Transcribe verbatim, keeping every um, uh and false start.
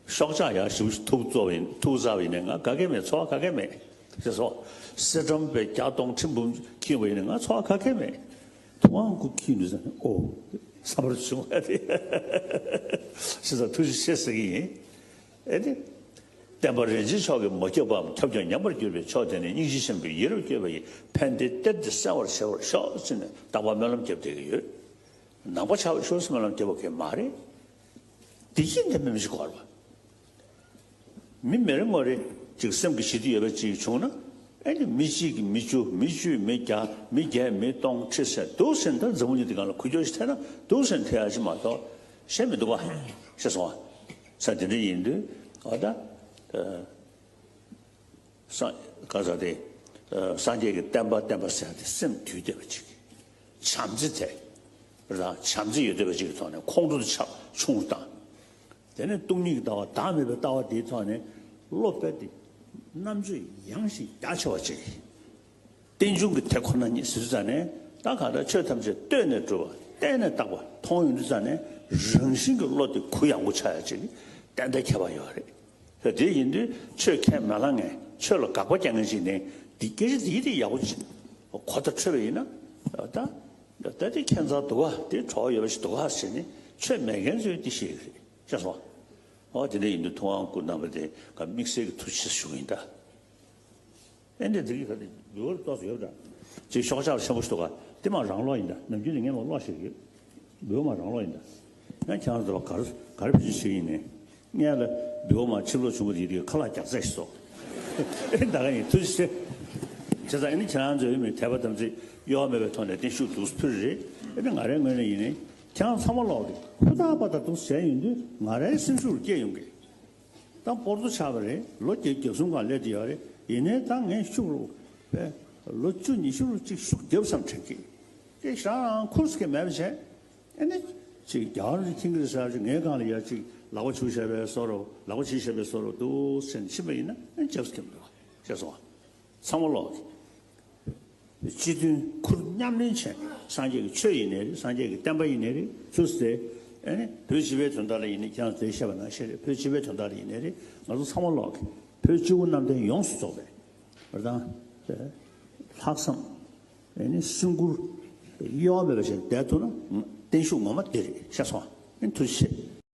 ཤོག་ཆག་ཡག་ཞིབ་ཐུག་བཙོ་བ་ཡིན། ཐུག་ཟ་བ་ཡིན་ནའི་ང་ག་གེ་མེད། ཚོར་བ་ག་གེ་མེད། ཤེས་སོང་། གསེར་སྦྲམ་པའི་བརྒྱ་སྟོང་ཁྲི་འབུམ་འཁྱིལ་བ་ཡིན་ནའི་ང་ཚོར་བ་ག་གེ་མེད། ཐུབ་དབང་སྐུ་འཁྱིལ་ནུས་ཙང་ཨོ་བསམ་པར་བྱུང་བ་རེད། ཤེས་སོང་། ཐུགས་རྗེ་ཆེ་ཟེར་གྱི་ཡིན། ཨེ་ནི། བསྟན་པ་རིན་ཆེན་མཆོག་གིས་མ་ཁྱབ་པའམ་ཁྱབ་ཀྱང་ཉམས་པར་གྱུར་པའི་མཆོག་དེ་ནི་སྙིང་རྗེ་ཆེན་པོས་ཡིད་རབ་བསྐྱོད་པ་ཡི་ཕན་བདེའི་གཏེར་འདི་གསལ་བར་བྱེད་པར་ཤོག་ཅེས་ནས་རྟག་པར་སྨོན་ལམ་བརྒྱབ་བསྡད་ཀྱི་ཡོད། ནང་པ་ཆགས་པའི་ཤོག་སྨོན་ལམ་བརྒྱབ་པ་གང་ཡང་མ་རེད། བདེ་སྐྱིད་ལྡན་པའི་མི་ཞིག་དགོས་རེད་པ། མི་མི་རེ་ངོ་རེ་ཅིག་སེམས་ཀྱི་ཞི་བདེ་ཡོད་པ་ཅིག་བྱུང་ན། ཨེ་ནི་མི་གཅིག་གིས་མི་བཅུ། མི་བཅུས་མི་བརྒྱ། མི་བརྒྱས་མི་སྟོང་ཁྲི་ཟེར་འདུག་ཟེར་ན། ད་འཛམ་བུ་གླིང་འདི་སྒང་ལ་འགུལ་སྐྱོད་ཞིག་ཐེབས་ན་འདུག་ཟེར་ན་ཐེབས་ཡ་ཅིག་མ་གཏོགས་གཞན་མི་འདུག་ག། ཤེས་སོང་ཨ། ས་དེ་འདྲ་ཡིན་དུས་ཨ་ད། སངས་ག་ས་དེ། སངས་རྒྱས་ཀྱི་བསྟན་པ་བསྟན་པ་ཟེར་ཏེ་སེམས་དུལ་བསྡད་པ་ཅིག། བྱམས་བརྩེ་དེ། རང་བྱམས་བརྩེ་ཡོད་བསྡད་པ་ཅིག་གི་ཐོག་ནས་ཁོང་ཁྲོ་དེ་ཆགས་ཆུང་རུ་བཏང་། དེ་ནས་སྟོང་ཉིད་ཀྱི་ལྟ་བ་བདག་མེད་པའི་ལྟ་བ་དེའི་ཐོག་ནས་བློ་སྦས་ཏེ་རྣམ་དཔྱོད་ཡངས་ཤིང་རྒྱ་ཆེ་བ་ཅིག། རྟེན་འབྱུང་གི་དེ་ཁོ་ན་ཉིད་ཟེར་དུས་ཙ་ནས་ད་གང་ལྟར་ཆོས་ཐམས་ཅད་ལྟོས་ནས་གྲུབ་པ། བལྟས་ནས་བཏགས་པ་མཐོང་ཡོང་དུས་ཙ་ནས་རང་བཞིན་གྱི་བློ་དེ་གུ་ཡངས་པོ་ཆགས་ཡ་ཅིག་ཏན་ཏན་ཁྱད་པར་ཡོད་རེད། ད་དེ་ཡིན་དུས་ཆོས་ཁས་མ་བླངས་མཁན། ཆོས་ལ་དགག་པ་རྒྱག་མཁན་ཞིག་ནས་འདི་སྐད་ཆ་འདི་དེ་ཡག་པོ་ཅིག་གོ་བརྡ་འཕྲོད་པ་ཡིན་ན། ད་ད་དེ་ཁྱད་མཚར་འདུག་ག། དེ་བྲོ་བ་ཡོད་པ་ཞིག་འདུག་ག་ཟེར་ནས་ཆོས་མེད་མཁན་ཚོས་དེ་ཤེས་ཀྱི་རེད། ཤེས་སོང་། ཨོ་དེ་འདྲ་ཡིན་དུས་ཐུབ་དབང་སྐུ་རྣམ་པ་དེ་ག་དམིགས་བསལ་གྱི་ཐུགས་རྗེ་ཆེ་ཞུ་གི་ཡིན་ད། ཨེ་འདྲ་འདི་གི་ག་དེ་འབུལ་བ་ཏོག་ཙམ་ཡོད་པ་འདྲ། ཅིག་ཤོག་ཆག་ཆེན་པོ་ཞིག་འདུག་ག། དེ་མ་རང་ལོག་ཡིན་ད། ནམ་རྒྱུན་ནས་ངས་མ་ཀློག་ཤེས་ཀྱི་ཡོད། འབུལ་བ་མ་རང་ལོག་ཡིན་ད། ཡང་ཁྱེད་རང་ཚོ་ལ་ག་རེ་ག་རེ་བེད་སྤྱོད་བྱེད་ཀྱི་ཡིན་ནས། ངས་ལ་འབུལ་བ་མ་ཕྱིར་ལོག་བྱུང་བ་དེ་དེ་ཁ་ལག་རྒྱག་ཚད་ཞིག་སོ། ཨེ་ད་ག་ཡིན་ཐུགས་རྗེ་ཆེ། བྱས་ཙང་ཨེ་ནི་ཁྱེད་རང་ཚོའི་མི་དད་པ་དམ་ཚིག་གཡོ་བ་མེད་པའི་ཐོག་ནས་བརྟན་བཞུགས་འདུག་ཕུལ་རེད། ཨེ་ནི་ང་རའི་ངོས་ནས་ཡིན་ནའི་ཁྱེད་རང་ཚང་མ་ལོག་གི་ཧུར་ཐག་པ་དང་འདུག་བྱས་ཡོང་དུས་ང་རའི་སེམས་ཤུགས་སྐྱེ་ཡོང་གི། ད་སྤོར་ཏོ་ཆགས་པ་རེད། ལོ་བརྒྱད་བརྒྱད་གསུམ་སྒང་སླེབས་ཏེ་ཡོད་རེད། ཡིན་ནའི་ད་ངས་ཤུགས་རུ་པས་ལོ་བཅུ་ཉི་ཤུ་རུ་གཅིག་ཤུགས་རྒྱབ་བསམ་དྲན་གི། དེ་ཞག་རང་ཁུར་སྐད་མེད་པ་བྱས། ཨེ་ནི་ཅིག་རྒྱ་གར་གྱི་ཁྱིང་གི་ས་ཅིག་ངའི་སྒང་ལ་ཡ་ཅིག་ལག་པ་ཆུ་བཞག་པའི་བཟོ་འདྲ། ལག་པ་ཆུ་བཞག་པའི་བཟོ་འདྲ་འདུག་ཟེར་ནས་ཕྱིན་པ་ཡིན་ན་ཨེ་རྒྱབ་སྐད་མི་འདུག་ཤེས་སོང་། ཚང་མ་ལོག་གི། སྤྱི་མཐུན་ཁུར་མཉམ་ལེན་བྱས། སངས་རྒྱས་ཀྱི་ཆོས་ཡིན་ནའི་རེད། སངས་རྒྱས་ཀྱི་བསྟན་པ་ཡིན་ནའི་རེད། ཚུར་ཟེར། ཨེ་ནི་བོད་སྤྱི་པའི་དོན་དག་ལ་ཡིན་ནའི་ཁྱེད་རང་ཚོས་བཤད་པ་ནང་བཞིན་རེད། བོད་སྤྱི་པའི་དོན་དག་ལ་ཡིན་ནའི་རེད། ང་ཚོ་ཚང་མ་ལོག་གི་བོད་སྤྱི་བོ་གནམ་བསྟན་ཡོངས་སུ་རྫོགས་པའི་བར་དང་། ལྷག་བསམ། ཨེ་ནི་སེམས་ཁུར། གཡོ་བ་མེད་པ་ཞིག་བསྡད་ཐུབ་ན་བརྟན་བཞུགས་ངོ་མ་དེ་རེད། ཤེས་སོང་། ཨེ་ནི་ཐུགས་རྗེ་ཆེ།